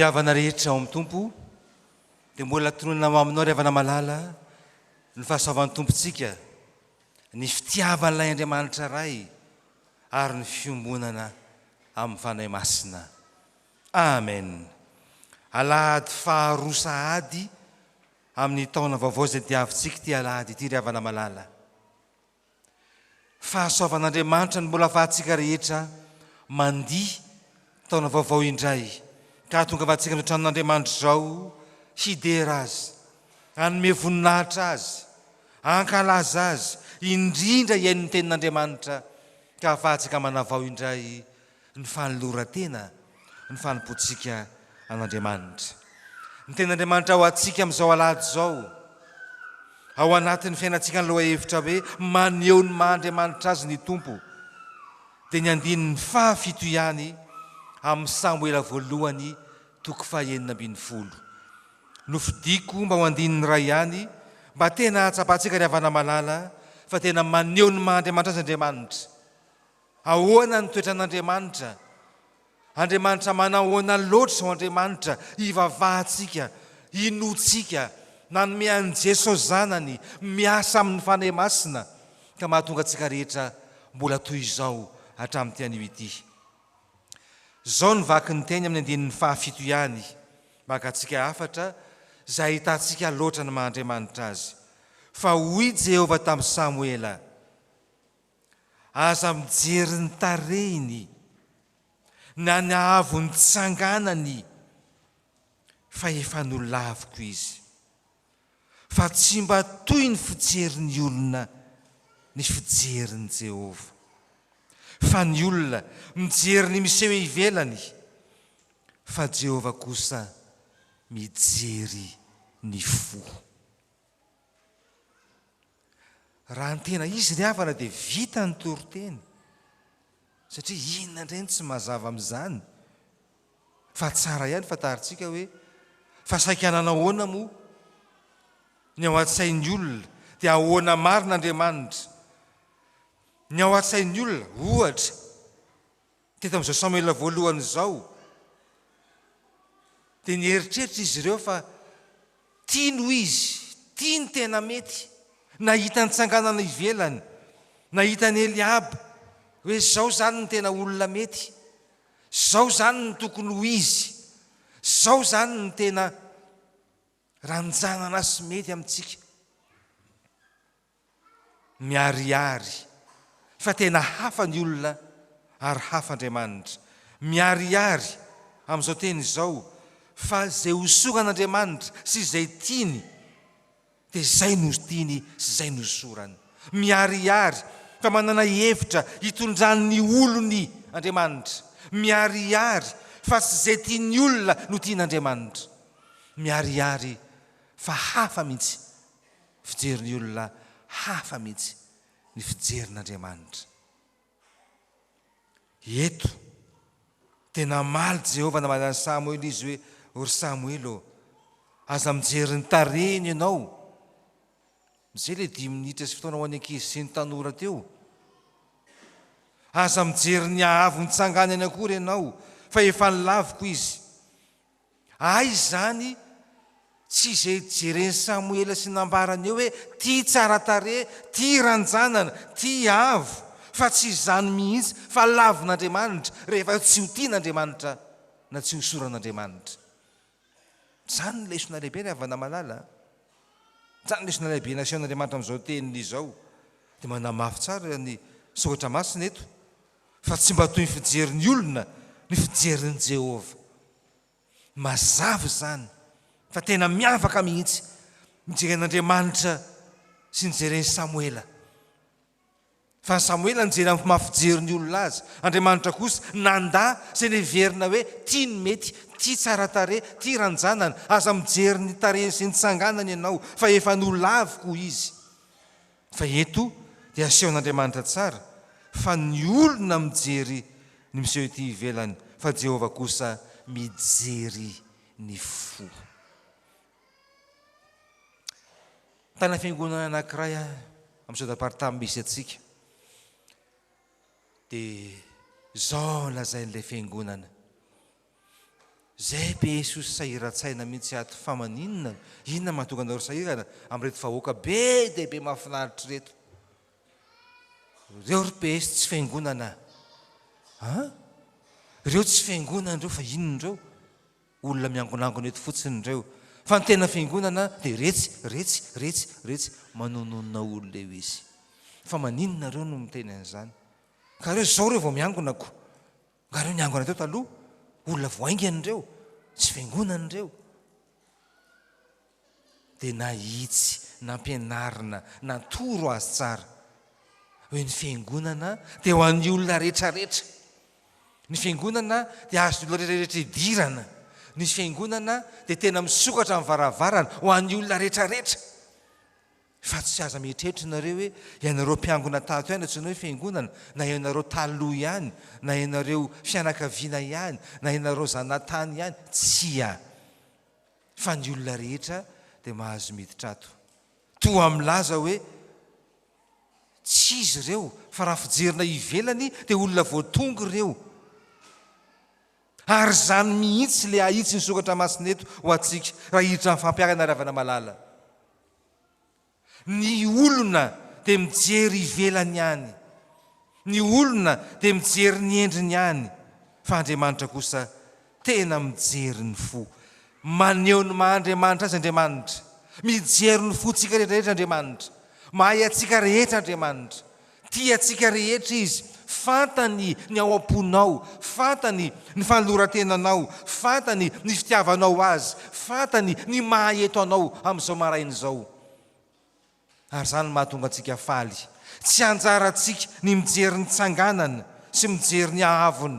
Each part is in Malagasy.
Ry havana rehetra ao amin'ny Tompo, dia mbola tononina ho aminao ry havana malala ny fahasoavan'ny Tompontsika, ny fitiavan'ilay Andriamanitra Ray ary ny fiombonana amin'ny Fanahy Masina. Amen. Alahady faharoa sahady amin'ny taona vaovao izay diavintsika ity alahady ity ry havana malala. Fahasoavan'Andriamanitra no mbola afahantsika rehetra mandia taona vaovao indray ka hahatongavantsika amin'izao tranon'Andriamanitra izao hidera Azy, hanome voninahitra Azy, hankalaza Azy, indrindra hihaino ny tenin'Andriamanitra ka hahafahantsika manavao indray ny fanoloran-tena, ny fanompoantsika an'Andriamanitra. Ny tenin'Andriamanitra ho antsika amin'izao alahady izao, ao anatin'ny fiainantsika ny lohahevitra hoe maneho ny maha Andriamanitra azy ny Tompo, dia ny andininy fahafito ihany amin'ny Samoela voalohany toko fahenina ambinifolo. Nofidiko mba ho andininy iray ihany mba tena hahatsapantsika ry havana malala fa tena maneho ny maha Andriamanitra azy Andriamanitra. Ahoana ny toetran'Andriamanitra? Andriamanitra manahoana loatra izao Andriamanitra ivavahantsika, inoantsika, nanome an'i Jesosy Zanany, miasa amin'ny Fanahy Masina, ka mahatonga antsika rehetra mbola toy izao hatramin'ity anio ity. Izao no vaky ny teny amin'ny andininy fahafito ihany, mba hakantsika hafatra izay ahitantsika loatra ny maha Andriamanitra Azy. Fa hoy Jehovah tamin'i Samoela, Aza mijery ny tarehiny, na ny haavon'ny tsanganany, fa efa nolaviko izy. Fa tsy mba toy ny fijerin'ny olona ny fijerin'i Jehovah. Fa ny olona mijery ny miseho ivelany, fa Jehovah kosa mijery ny fo. Raha ny tena izy ry havana dia vita ny toriteny satria inona indray no tsy mazava amin'izany? Fa tsara ihany fantarintsika hoe fa saika nanao ahoana moa ny ao an-tsain'ny olona dia ahoana marina Andriamanitra? Ny ao an-tsain'ny olona ohatra teto amin'izao Samoela voalohany izao dia nieritreritra izy ireo fa Tiany hoy izy, tiany tena mety. Nahita ny tsanganana ivelany, nahita an'i Eliaba, hoe izao izany no tena olona mety, izao izany no tokony ho izy, izao izany no tena ranjanana sy mety amintsika. Miharihary fa tena hafa ny olona ary hafa Andriamanitra. Miharihary amin'izao teny izao fa izay hosoran'Andriamanitra sy izay tiany dia izay no tiany sy izay no hosorany. Miharihary fa manana hevitra hitondrany ny olony Andriamanitra. Miharihary fa tsy izay tian'ny olona no tian'Andriamanitra. Miharihary fa hafa mihitsy Fijerin'ny olona hafa mihitsy ny fijerin'Andriamanitra. Eto, dia namaly Jehovah namaly an'i Samoela izy hoe, O ry Samoela ô, aza mijery ny tarehiny ianao. Izay ilay dimy minitra sy fotoana ho an'ny ankizy sy ny tanora teo. Aza mijery ny haavo nitsanganany akory ianao, fa efa nilaviko izy. Aiza izany tsy izay jeren'i Samoela sy nambarany eo hoe tia tsara tarehy, tia ranjanana, tia avo, fa tsy izany mihitsy fa lavin'Andriamanitra rehefa tsy ho tian'Andriamanitra na tsy hosoran'Andriamanitra. Izany ny lesona lehibe ry havana malala a! Izany ny lesona lehibe nasehon'Andriamanitra amin'izao teniny izao. Dia manamafy tsara ny soratra masina eto fa tsy mba toy ny fijerin'ny olona ny fijerin'i Jehovah. Mazava izany fa tena miavaka mihitsy ny jeren'Andriamanitra sy ny jeren'i Samoela. Fa ny Samoela nijery amin'ny maha fijerin'ny olona azy, Andriamanitra kosa nandà izay neverina hoe tia ny mety, tia tsara tarehy, tia ranjanana, aza mijery ny tarehiny sy ny tsanganany ianao fa efa nolaviko izy. Fa eto dia asehon'Andriamanitra tsara fa ny olona mijery ny miseho ety ivelany fa Jehovah kosa mijery ny fo. Tana fiangonana anankiray amin'izao departament misy antsika dia izao lazain'ilay fiangonana. Zay PS io sahiran-tsaina mihitsy ato fa maninona? Inona mahatonga anareo sahirana amin'ireto vahoaka be dia be mahafinaritra ireto? Reo ry PS tsy fiangonana a! Reo tsy fiangonana reo fa inona reo? Olona miangonangona eto fotsiny reo. Fa ny tena fiangonana dia retsy, retsy, retsy, retsy manononona olona eo izy. Fa maninona reo no miteny an'izany? Ka reo zao reo vao miangona ko! Nga reo niangona teo taloha? Olona vao haingana ireo, tsy fiangonana ireo. Dia nahitsy, nampianarina, natoro azy tsara hoe ny fiangonana dia ho an'ny olona rehetrarehetra. Ny fiangonana dia azon'ny olona rehetrarehetra idirana. Ny fiangonana dia tena misokatra ny varavarana ho an'ny olona rehetrarehetra. Fa tsy aza mieritreritra nareo hoe ianareo mpiangona tato ihany antsoina hoe fiangonana, na ianareo taloha ihany, na ianareo fianakaviana ihany, na ianareo zanatany ihany, tsia! Fa ny olona rehetra dia mahazo miditra ato. Toa milaza hoe tsy izy ireo, fa raha fijerina ivelany dia olona voatonga ireo. Ary izany mihitsy ilay ahitsy ny soratra masina eto ho antsika raha hiditra amin'ny fampiharana ry havana malala. Ny olona dia mijery ivelany ihany. Ny olona dia mijery ny endriny ihany. Fa Andriamanitra kosa tena mijery ny fo. Maneho ny maha Andriamanitra Azy Andriamanitra. Mijery ny fontsika rehetra rehetra Andriamanitra. Mahay antsika rehetra Andriamanitra. Tia antsika rehetra Izy. Fantany ny ao am-ponao. Fantany ny fanoloran-tenanao. Fantany ny fitiavanao Azy. Fantany ny maha eto anao amin'izao maraina izao. Ary izany no mahatonga antsika faly. Tsy anjarantsika ny mijery ny tsanganana sy mijery ny haavony.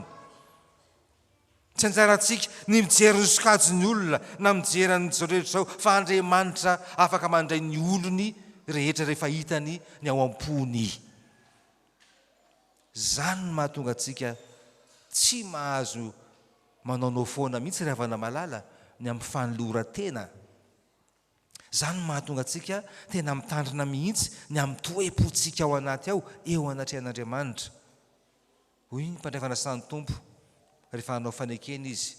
Tsy anjarantsika ny mijery ny sokajin'ny olona na mijery an'izao rehetra izao fa Andriamanitra afaka mandray ny olony rehetra rehefa hitany ny ao am-pony. Izany no mahatonga antsika tsy mahazo manaonao foana mihitsy ry havana malala ny amin'ny fanoloran-tena. Izany no mahatonga antsika tena mitandrina mihitsy ny amin'ny toe-pontsika ao anaty ao eo anatrehan'Andriamanitra. Hoy ny mpandray fanasan'ny Tompo rehefa hanao fanekena Izy,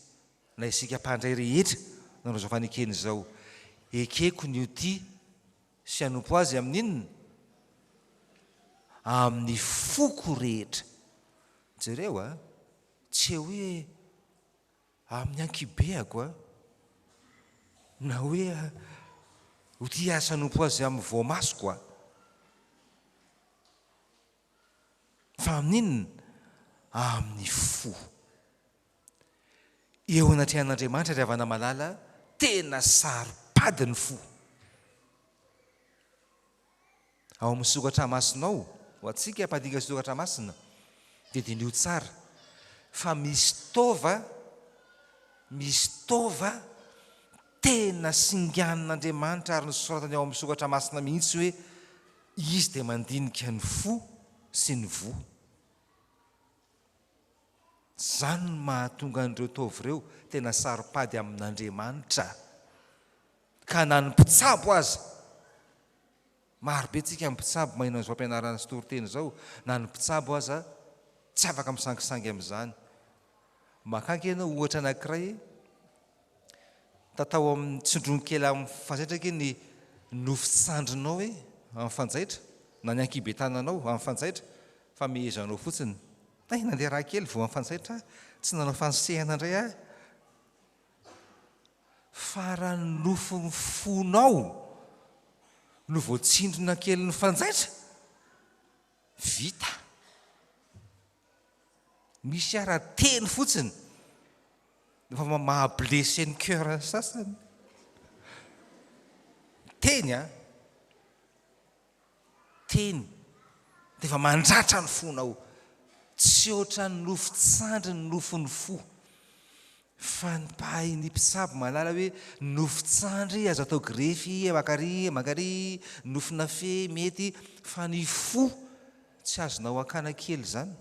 na isika mpandray rehetra nanao izao fanekena izao, Ekeko ny ho tia sy hanompo Azy amin'ny inona? Amin'ny foko rehetra. Jereo a! Tsy hoe amin'ny ankibeako a! Na hoe ho tia sy hanompo Azy amin'ny voamasoko a! Fa amin'inona? Amin'ny fo. Eo anatrehan'Andriamanitra ry havana malala, tena saro-pady ny fo. Ao amin'ny soratra masina ao, ho antsika mpandika soratra masina, dia diniho tsara fa misy taova, misy taova tena singanin'Andriamanitra ary nosoratany ao amin'ny soratra masina mihitsy hoe Izy dia mandinika ny fo sy ny voa. Izany no mahatonga an'ireo taova ireo tena saro-pady amin'Andriamanitra. Ka na ny mpitsabo aza, maro be tsika ny mpitsabo maheno an'izao fampianarana sy toriteny izao, na ny mpitsabo aza tsy afaka misangisangy amin'izany. Maka ange ianao ohatra anankiray, Tatao amin'ny tsindrony kely amin'ny fanjaitra ange ny nofon-tsandrinao e, amin'ny fanjaitra, na ny ankihiben-tananao amin'ny fanjaitra, fa mehezanao fotsiny. Hay, nandeha rà kely vao amin'ny fanjaitra aho, tsy nanao fanosehana indray aho. Fa raha ny nofon'ny fonao no voatsindrona kelin'ny fanjaitra, vita. Misy ara teny fotsiny efa maha blessé ny coeur ny sasany. Teny an! Teny dia efa mandratra ny fonao. Tsy ohatran'ny nofon-tsandry ny nofon'ny fo. Fa ny mpahay ny mpitsabo mahalala hoe nofon-tsandry azo atao grefy makary makary, nofona fe mety fa ny fo tsy azonao akana kely izany.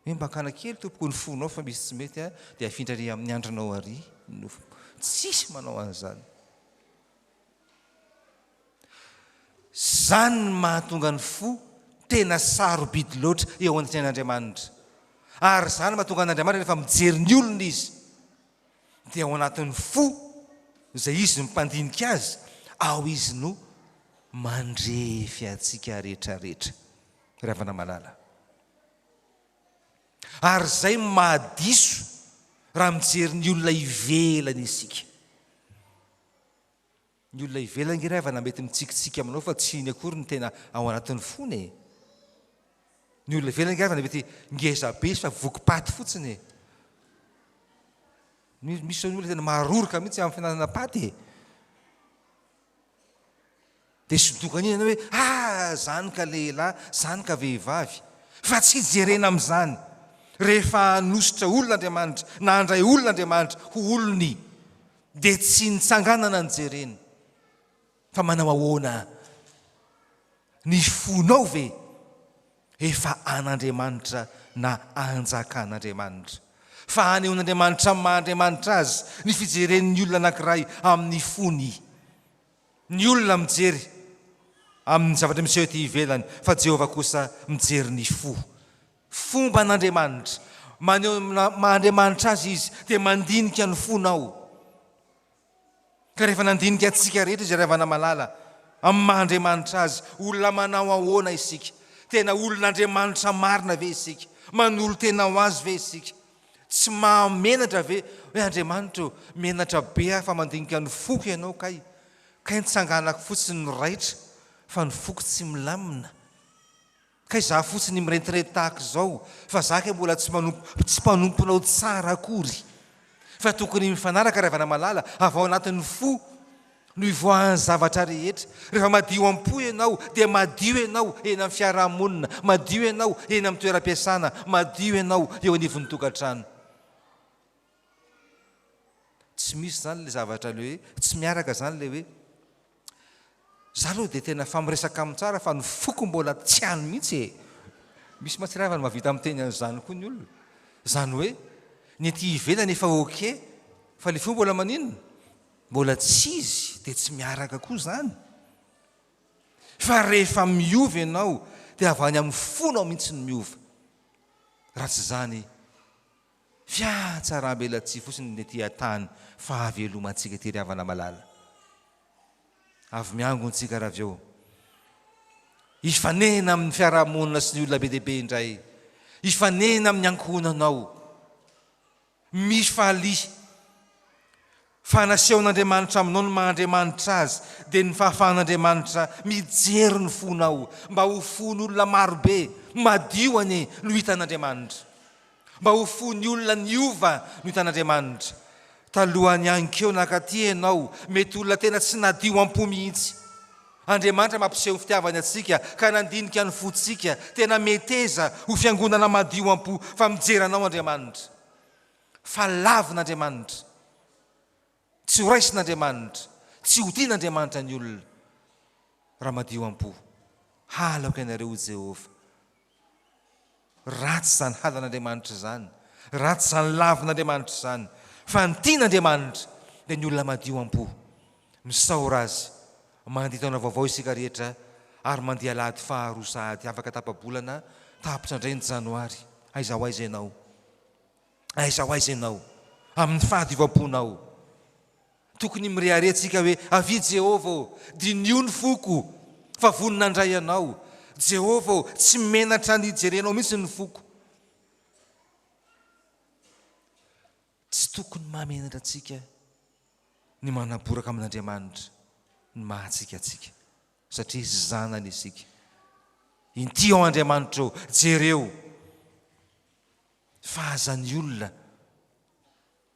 Hoe mba akana kely tompoko ny fonao fa misy tsy mety a, dia afindra ary amin'ny andrinao ary ny nofo. Tsisy manao an'izany. Izany no mahatonga ny fo tena sarobidy loatra eo anatrehan'Andriamanitra. Ary izany no mahatonga an'Andriamanitra rehefa mijery ny olona Izy. Dia ao anatin'ny fo izay Izy no mpandinika azy, ao Izy no mandrefy antsika rehetrarehetra. Ry havana malala. Ary izay no mahadiso raha mijery ny olona ivelany isika. Ny olona ivelany ange ry havana mety mitsikitsiky aminao fa tsy iny akory no tena ao anatin'ny fony e. Ny olona ivelany ange havana mety ngeza be izy fa voky paty fotsiny e. Misy zao ny olona tena maroroka mihitsy amin'ny fihinanana paty e. Dia sodokany iny ianao hoe ah zany ka lehilahy, zany ka vehivavy. Fa tsy jerena amin'izany. Rehefa hanosotra olona Andriamanitra na handray olona Andriamanitra ho olony dia tsy ny tsanganana no jereny fa manao ahoana ny fonao ve efa an'Andriamanitra na anjakan'Andriamanitra. Fa anehoan'Andriamanitra amin'ny maha Andriamanitra azy ny fijeren'ny olona anankiray amin'ny fony. Ny olona mijery amin'ny zavatra miseho ety ivelany, fa Jehovah kosa mijery ny fo. Fomban'Andriamanitra. Maneho ny maha Andriamanitra azy Izy, dia mandinika ny fonao. Ka rehefa nandinika antsika rehetra Izy, ry havana malala, amin'ny maha Andriamanitra Azy, olona manao ahoana isika? Tena olon'Andriamanitra marina ve isika? Manolo-tena ho Azy ve isika? Tsy mahamenatra ve hoe Andriamanitra ô, menatra be aho fa mandinika ny foko Ianao kay, kay ny tsanganako fotsiny no raitra fa ny foko tsy milamina. Kay za fotsiny mirentirenty tahaka izao fa za kay mbola tsy manompo tsy mpanomponao tsara akory. Fa tokony mifanaraka ry havana malala, avy ao anatin'ny fo no ivoahan'ny zavatra rehetra. Rehefa madio am-po ianao dia madio ianao eny amin'ny fiarahamonina, madio ianao eny amin'ny toeram-piasana, madio ianao eo anivon'ny tokantrano. Tsy misy izany ilay zavatra ilay hoe tsy miaraka izany ilay hoe za aloha dia tena fa miresaka aminy tsara fa ny foko mbola tsy any mihitsy e. Misy mantsy ry havana mahavita miteny an'izany koa ny olona. Izany hoe ny ety ivelany efa ok fa ilay fo mbola maninona? Mbola tsy izy dia tsy miaraka koa izany. Fa rehefa miova ianao dia avy any amin'ny fonao mihitsy no miova. Raha tsy izany, fiatsaram-belatsihy fotsiny ny ety an-tany fahavelomantsika ity ry havana malala. Avy miangona isika raha avy eo. Hifanena amin'ny fiarahamonina sy ny olona be dia be indray. Hifanena amin'ny ankohonanao. Mifalia fa nasehon'Andriamanitra aminao ny maha-Andriamanitra Azy, dia ny fahafahan'Andriamanitra mijery ny fonao, mba ho fon'olona marobe madio anie no hitan'Andriamanitra, mba ho fon'ny olona niova no hitan'Andriamanitra. Talohan'ny hankeo nankaty ianao, mety olona tena tsy nadio am-po mihitsy. Andriamanitra mampiseho ny fitiavany antsika ka nandinika ny fontsika, tena meteza ho fiangonana madio am-po fa mijery anao Andriamanitra. Fa lavin'Andriamanitra, tsy ho raisin'Andriamanitra, tsy ho tian'Andriamanitra ny olona raha madio am-po. Halako ianareo hoy Jehovah. Ratsy izany halan'Andriamanitra izany, ratsy izany lavin'Andriamanitra izany, fa ny tian'Andriamanitra dia ny olona madio am-po. Misaora Azy. Mandia taona vaovao isika rehetra ary mandia alahady faharoa sahady afaka tapa-bolana, tapitra indray ny janoary. Aiza ho aiza ianao? Aiza ho aiza ianao amin'ny fahadiovam-ponao? Tokony mirehareha tsika hoe, Avia Jehovah ô, diniho ny foko, fa vonona handray Anao. Jehovah ô, tsy menatra ny hijerenao mihitsy ny foko. Tsy tokony mahamenatra antsika ny manaboraka amin'Andriamanitra ny maha antsika antsika, satria zanany isika. Inty aho Andriamanitra ô, jereo fa aza ny olona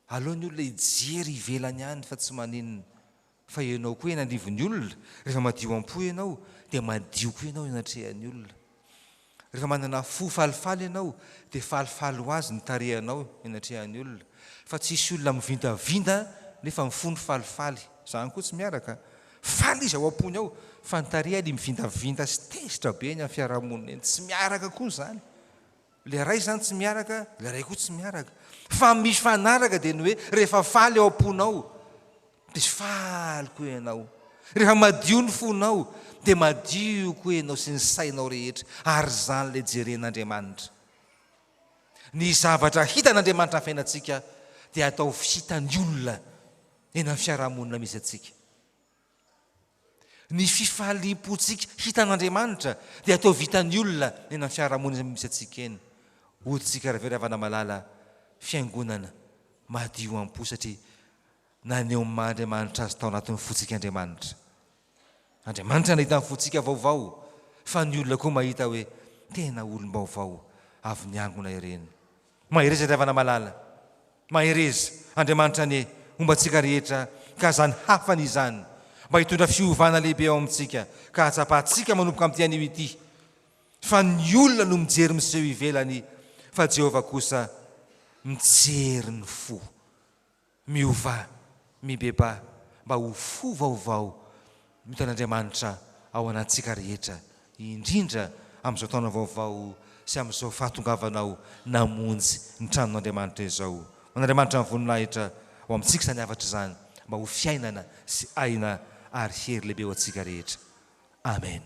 Aleo ny olona hijery ivelany any fa tsy maninona. Fa ianao koa eny anivon'ny olona, rehefa madio am-po ianao dia madio koa ianao eo anatrehan'ny olona. Rehefa manana fo falifaly ianao dia falifaly ho azy ny tarehanao eo anatrehan'ny olona. Fa tsy hisy olona mivindavinda nefa ny fony falifaly. Izany koa tsy miaraka. Faly izy ao am-pony ao fa ny tarehany mivindavinda sy tezitra be eny amin'ny fiarahamonina eny. Tsy miaraka koa izany. Ilay ray izany tsy miaraka, ilay ray koa tsy miaraka. Fa mifanaraka dia ny hoe rehefa faly ao am-ponao dia faly koa ianao. Rehefa madio ny fonao dia madio koa ianao sy ny sainao rehetra. Ary izany ilay jeren'Andriamanitra. Ny zavatra hitan'Andriamanitra amin'ny fiainantsika. dia ataovy hitan'ny olona eny amin'ny fiarahamonina misy antsika. Ny fifaliam-pontsika hitan'Andriamanitra dia ataovy hitan'ny olona eny amin'ny fiarahamonina misy antsika eny. Hodintsika Raveravana malala, fiangonana madio am-po satria naneho ny maha Andriamanitra azy tao anatin'ny fontsika Andriamanitra. Andriamanitra nahita ny fontsika vaovao fa ny olona koa mahita hoe tena olom-baovao avy niangona ireny. Mahereza ry havana malala. Mahereza. Andriamanitra anie homba antsika rehetra ka izany hafany izany mba hitondra fiovana lehibe ao amintsika ka hahatsapantsika manomboka amin'ity anio ity fa ny olona no mijery miseho ivelany fa Jehovah kosa mijery ny fo. Miovà, mibebaha mba ho fo vaovao mitan'Andriamanitra ao anatintsika rehetra, indrindra amin'izao taona vaovao sy amin'izao fahatongavanao namonjy ny tranon'Andriamanitra izao. Ho an'Andriamanitra ny voninahitra ho amintsika izany hafatra izany mba ho fiainana sy aina ary hery lehibe ho antsika rehetra. Amen.